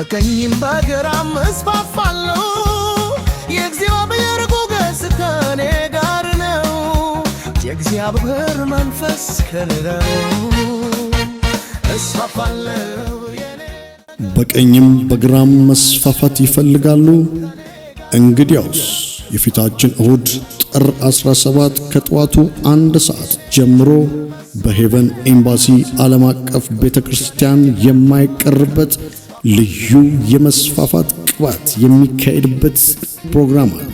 በቀኝም በግራም እስፋፋለሁ። የእግዚአብሔር ሞገስ ከኔ ጋር ነው። የእግዚአብሔር መንፈስ ከኔ ነው። እስፋፋለሁ የኔ በቀኝም በግራም መስፋፋት ይፈልጋሉ? እንግዲያውስ የፊታችን እሁድ ጥር 17 ከጠዋቱ 1 ሰዓት ጀምሮ በ Heaven Embassy ዓለም አቀፍ ቤተ ክርስቲያን የማይቀርበት ልዩ የመስፋፋት ቅባት የሚካሄድበት ፕሮግራም አለ።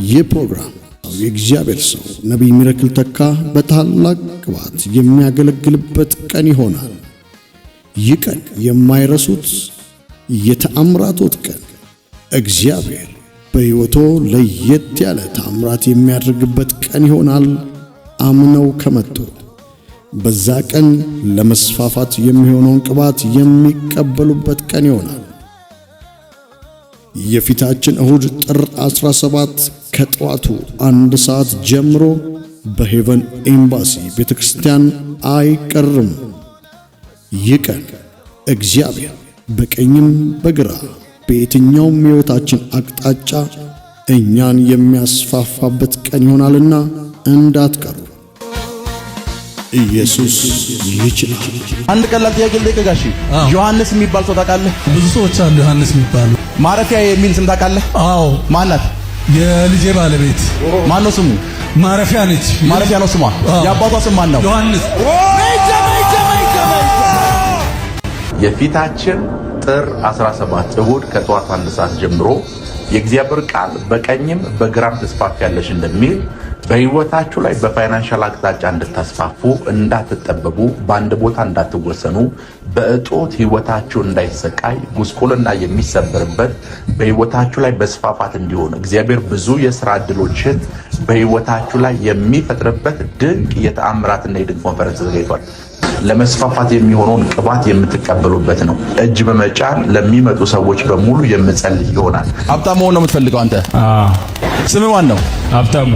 ይህ ፕሮግራም የእግዚአብሔር ሰው ነቢይ ሚራክል ተካ በታላቅ ቅባት የሚያገለግልበት ቀን ይሆናል። ይህ ቀን የማይረሱት የተአምራቶት ቀን፣ እግዚአብሔር በሕይወቶ ለየት ያለ ተአምራት የሚያደርግበት ቀን ይሆናል። አምነው ከመጡ በዛ ቀን ለመስፋፋት የሚሆነውን ቅባት የሚቀበሉበት ቀን ይሆናል። የፊታችን እሁድ ጥር 17 ከጠዋቱ 1 ሰዓት ጀምሮ በ Heaven Embassy ቤተ ክርስቲያን አይቀርም። ይህ ቀን እግዚአብሔር በቀኝም በግራ በየትኛውም የሕይወታችን አቅጣጫ እኛን የሚያስፋፋበት ቀን ይሆናልና እንዳትቀሩ። ኢየሱስ ይችላል። አንድ ቀላል ጥያቄ ልጠይቅህ ጋሺ። ዮሐንስ የሚባል ሰው ታውቃለህ? ብዙ ሰዎች አሉ ዮሐንስ የሚባሉ። ማረፊያ የሚል ስም ታውቃለህ? አዎ። ማናት? የልጄ ባለቤት። ማን ነው ስሙ? ማረፊያ ነች። ማረፊያ ነው ስሟ። አዎ። የአባቷ ስም ማን ነው? ዮሐንስ። የፊታችን ጥር 17 እሁድ ከጠዋት 1 ሰዓት ጀምሮ የእግዚአብሔር ቃል በቀኝም በግራም ትስፋፊያለሽ እንደሚል በህይወታችሁ ላይ በ financial አቅጣጫ እንድታስፋፉ፣ እንዳትጠበቡ፣ በአንድ ቦታ እንዳትወሰኑ፣ በእጦት ህይወታችሁ እንዳይሰቃይ፣ ጉስቁልና የሚሰበርበት በህይወታችሁ ላይ መስፋፋት እንዲሆን እግዚአብሔር ብዙ የስራ እድሎችን በህይወታችሁ ላይ የሚፈጥርበት ድንቅ የተአምራትና የድንቅ ኮንፈረንስ ተዘጋጅቷል። ለመስፋፋት የሚሆነውን ቅባት የምትቀበሉበት ነው። እጅ በመጫን ለሚመጡ ሰዎች በሙሉ የምጸልይ ይሆናል። ሀብታም መሆን ነው የምትፈልገው አንተ? ስምህ ማን ነው? ሀብታሙ።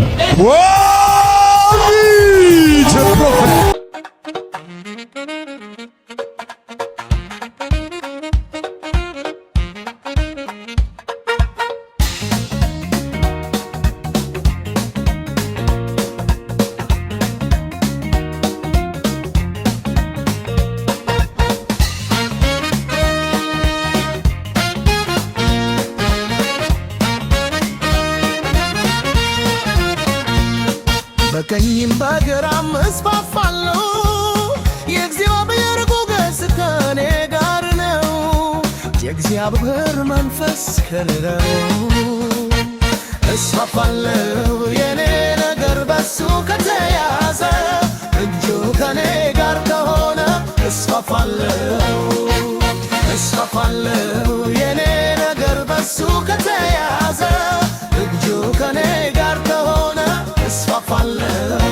በቀኝም በግራም እስፋፋለሁ። የእግዚአብሔር ሞገስ ከኔ ጋር ነው። የእግዚአብሔር መንፈስ ከኔ ነው። እስፋፋለሁ የኔ ነገር በሱ ከተያዘ፣ እጁ ከኔ ጋር ከሆነ እስፋፋለሁ። እስፋፋለሁ የኔ ነገር በሱ ከተያዘ፣ እጁ ከኔ ጋር ከሆነ እስፋፋለሁ።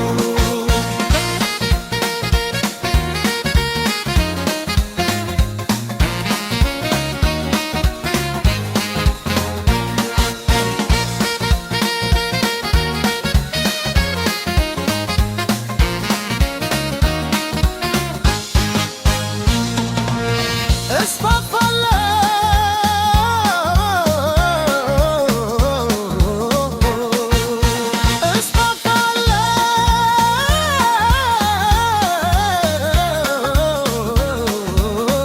እስፋፋለሁ፣ እስፋፋለሁ፣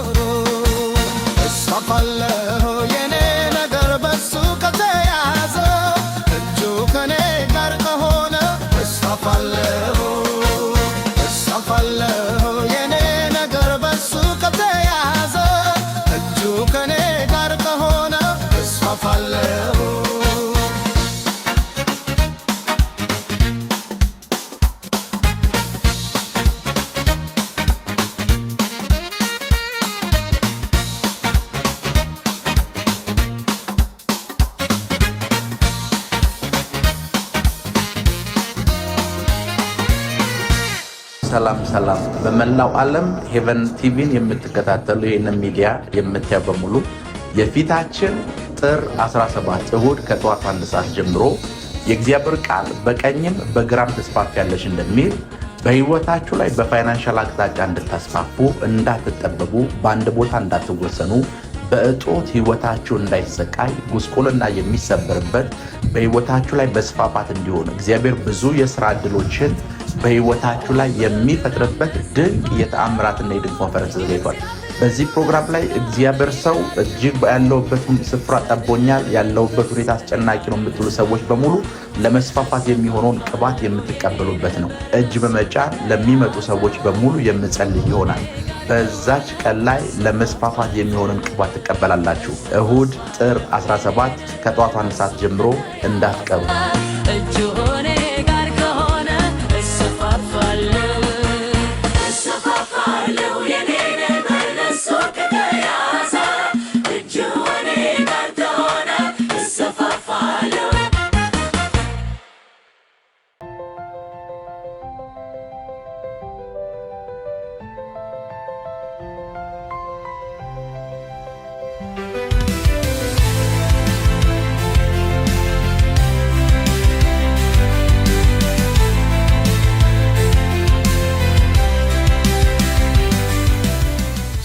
እስፋፋለሁ የኔ ነገር በሱ ከተያዘ፣ እጁ ከኔ ጋር ከሆነ እስፋፋለሁ። እስፋፋለሁ የኔ ነገር በሱ ከተያዘ፣ እጁ ከኔ ጋር ከሆነ እስፋፋለሁ። ሰላም ሰላም፣ በመላው ዓለም Heaven TV ን የምትከታተሉ፣ ይህንን ሚዲያ የምታዩ በሙሉ የፊታችን ጥር 17 እሁድ ከጠዋት 1 ሰዓት ጀምሮ የእግዚአብሔር ቃል በቀኝም በግራም ትስፋፊያለሽ እንደሚል በህይወታችሁ ላይ በ financial አቅጣጫ እንድታስፋፉ፣ እንዳትጠበቡ፣ በአንድ ቦታ እንዳትወሰኑ፣ በእጦት ህይወታችሁ እንዳይሰቃይ፣ ጉስቁልና የሚሰበርበት በህይወታችሁ ላይ መስፋፋት እንዲሆን እግዚአብሔር ብዙ የስራ ዕድሎችን በህይወታችሁ ላይ የሚፈጥርበት ድንቅ የተአምራትና የድንቅ ኮንፈረንስ ተዘጋጅቷል። በዚህ ፕሮግራም ላይ እግዚአብሔር ሰው እጅግ ያለውበት ስፍራ ጠቦኛል፣ ያለውበት ሁኔታ አስጨናቂ ነው የምትሉ ሰዎች በሙሉ ለመስፋፋት የሚሆነውን ቅባት የምትቀበሉበት ነው። እጅ በመጫን ለሚመጡ ሰዎች በሙሉ የምጸልይ ይሆናል። በዛች ቀን ላይ ለመስፋፋት የሚሆንን ቅባት ትቀበላላችሁ። እሁድ ጥር 17 ከጠዋቱ 1 ሰዓት ጀምሮ እንዳትቀሩ። እጁ እኔ ጋር ከሆነ እሰፋፋለሁ፣ እሰፋፋለሁ። የኔ ነገር ለእሱ ከተያዘ፣ እጁ እኔ ጋር ከሆነ እሰፋፋለሁ።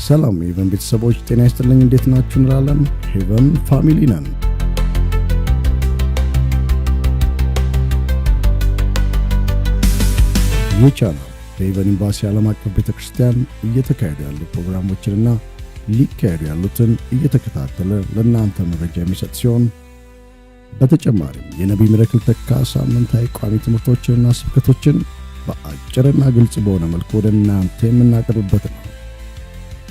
ሰላም ሄቨን ቤተሰቦች፣ ጤና ይስጥልኝ። እንዴት ናችሁ እንላለን። ሄቨን family ነን። ይህ ቻናል በሄቨን ኤምባሲ ዓለም አቀፍ ቤተ ክርስቲያን እየተካሄዱ ያሉ ፕሮግራሞችንና ሊካሄዱ ያሉትን እየተከታተለ ለእናንተ መረጃ የሚሰጥ ሲሆን፣ በተጨማሪም የነቢይ ሚራክል ተካ ሳምንታዊ ቋሚ ትምህርቶችንና ስብከቶችን በአጭርና ግልጽ በሆነ መልኩ ወደ እናንተ የምናቀርብበት ነው።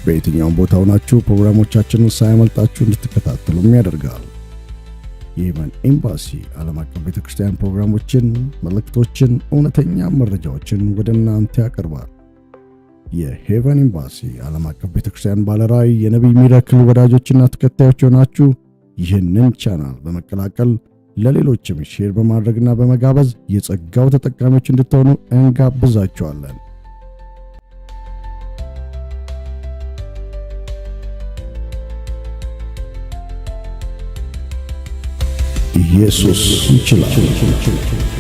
በየትኛውም ቦታ ሆናችሁ ፕሮግራሞቻችንን ሳያመልጣችሁ እንድትከታተሉም ያደርጋል። የሄቨን ኤምባሲ ዓለም አቀፍ ቤተ ክርስቲያን ፕሮግራሞችን፣ መልእክቶችን፣ እውነተኛ መረጃዎችን ወደ እናንተ ያቀርባል። የሄቨን ኤምባሲ ዓለም አቀፍ ቤተ ክርስቲያን ባለራዕይ የነቢይ ሚራክል ወዳጆችና ተከታዮች የሆናችሁ ይህንን ቻናል በመቀላቀል ለሌሎችም share በማድረግና በመጋበዝ የጸጋው ተጠቃሚዎች እንድትሆኑ እንጋብዛችኋለን። ኢየሱስ ይችላል።